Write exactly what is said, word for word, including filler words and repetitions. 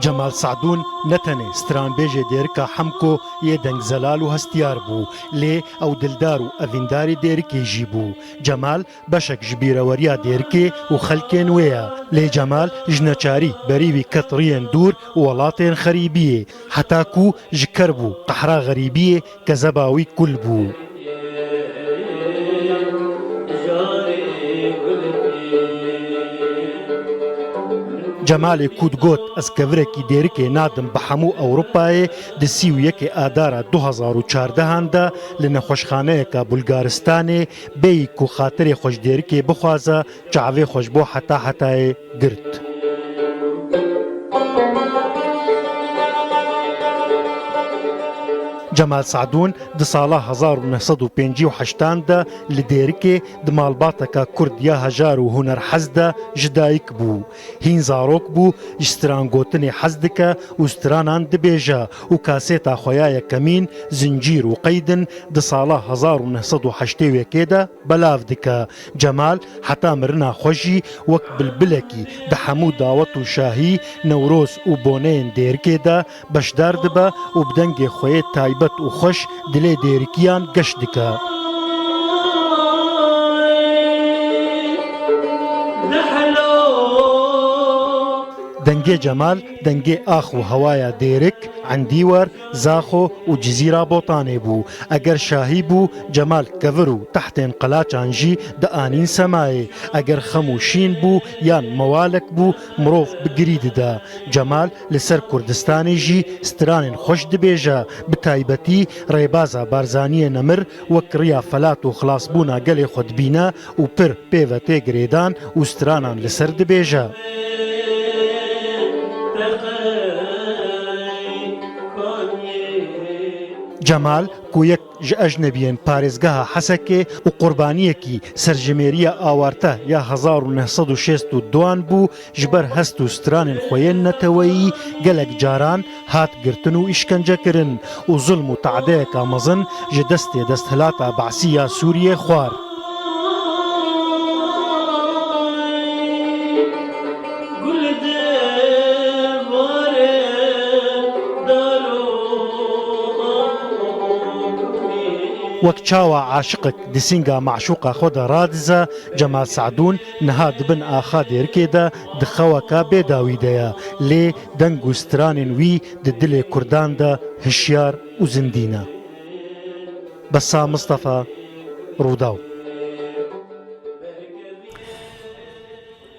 Cemal Sadûn ne tenê stranbêjê Dêrika Hemko yê dengzelal û hestiyar bû, lê ew dildar û evîndarê Dêrikê jî bû. Cemal beşek ji bîreweriya Dêrikê û xelkên wê ye. Lê Cemal ji neçarî berî wî ket riyên dûr û welatên xerîbiyê, heta ku ji kerb û qehra xerîbiyê kezeba wî kul bû. Cemalê ku digot, "Ez kevirekî Dêrikê nadim bi hemû Ewropayê", di sî û yekê Adara du hezar û çardehan de li nexweşxaneyeke Bulgaristanê bêyî ku xatirê xwe ji Dêrikê bixwaze, çavê xwe ji bo heta hetayê girt. Cemal Sadûn di sala hezar û neh sed û pêncî û heştan de li Dêrikê di malbateka Kurd ya hejar û hunerhez de ji dayik bû. Hîn zarok bû, ji strangotinê hez dike û stranan dibêje û kasêta xwe ya yekemîn Zincîr û Qeydin di sala hezar û neh sed û heştê û yekê de belav dike. Cemal heta mirina xwe jî wek bilbilekî di hemû dawet û şahî, newroz û boneyên Dêrikê de beşdar dibe û bi dengê xwe yê taybet û xweş dilê Dêrikiyan geş dike. Dengê Cemal dengê ax û hewaya Dêrik, Endîwer, Zaxo û Cizîra Botanê bû. Eger şahî bû, Cemal kevir û tehtên qelaçan jî dianîn semayê. Eger xem û şîn bû yan mewalek bû, mirov bi girî dida. Cemal li ser Kurdistanê jî stranên xweş dibêje, bi taybetî rêbaza Barzaniyê nemir wek riya felat û xilasbûna gelê xwe dibîne û pir pê ve tê girêdan û stranan li ser dibêje. Cemal ku yek ji ecnebiyên parêzgeha Hesekê û qurbaniyekî serjimêriya awarte ya hezar û neh sed û şêst û duan bû, ji ber hest û stranên xwe yên neteweyî gelek caran hat girtin û îşkencekirin û zulm û tadeyeka mezin ji destê desthilata Be'sî ya Sûriyê xwar. Wek çawa aşiqek di sînga meşûqa xwe de radize, Cemal Sadûn niha di bin axa Dêrikê de di xeweka bêdawî de ye, lê deng û stranên wî di dilê Kurdan de hişyar û zindî ne. Bessam Mistefa, Rûdaw.